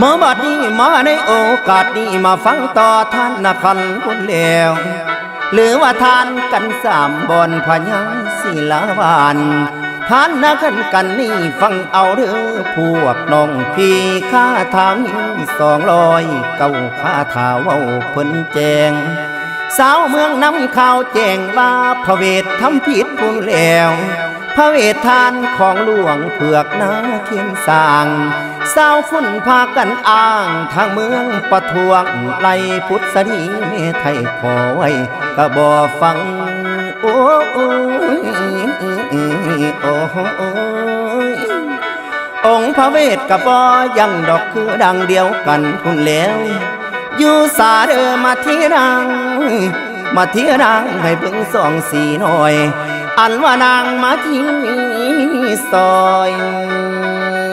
ເອີ ບັດນີ້ມາໃນໂອກາດນີ້ ມາຟັງຕໍ່ທ່ານນະຄັນພຸ້ນແລ້ວ ຫຼືວ່າທ່ານກັນສາມບ່ອນພະຍາສີລາວານ ທ່ານນະຄັນກັນນີ້ຟັງເອົາເດີ້ພວກນ້ອງພີ່ ຄາຖາມີສອງຮ້ອຍເກົ້າຄາຖາເວົ້າເພິ່ນແຈ້ງ ຊາວເມືອງນຳຂ່າວແຈ້ງວ່າພະເວດທຳຜິດພຸ້ນແລ້ວ ພະເວດທ່ານຂອງຫຼວງເຜືອກນາຄຽນສ້າງ ຊາວຝຸ່ນພາກັນອ້າງ ທາງເມືອງປະທ້ວງ ໄລ່ພຸດສະດີແມ່ໄທຂໍໄວ້ກະບໍ່ຟັງ ໂອ້ຍ ໂອ້ຍ ໂອ້ຍ ອົງພະເວດກະບໍ່ຍັງດອກ ຄືດັ່ງດຽວກັນພຸ້ນແລ້ວ ຢູ່ສາເດີມາທີນາງ ມາທີນາງໃຫ້ເບິ່ງສອງສີນ້ອຍ ອັນວ່ານາງມາທີສອຍ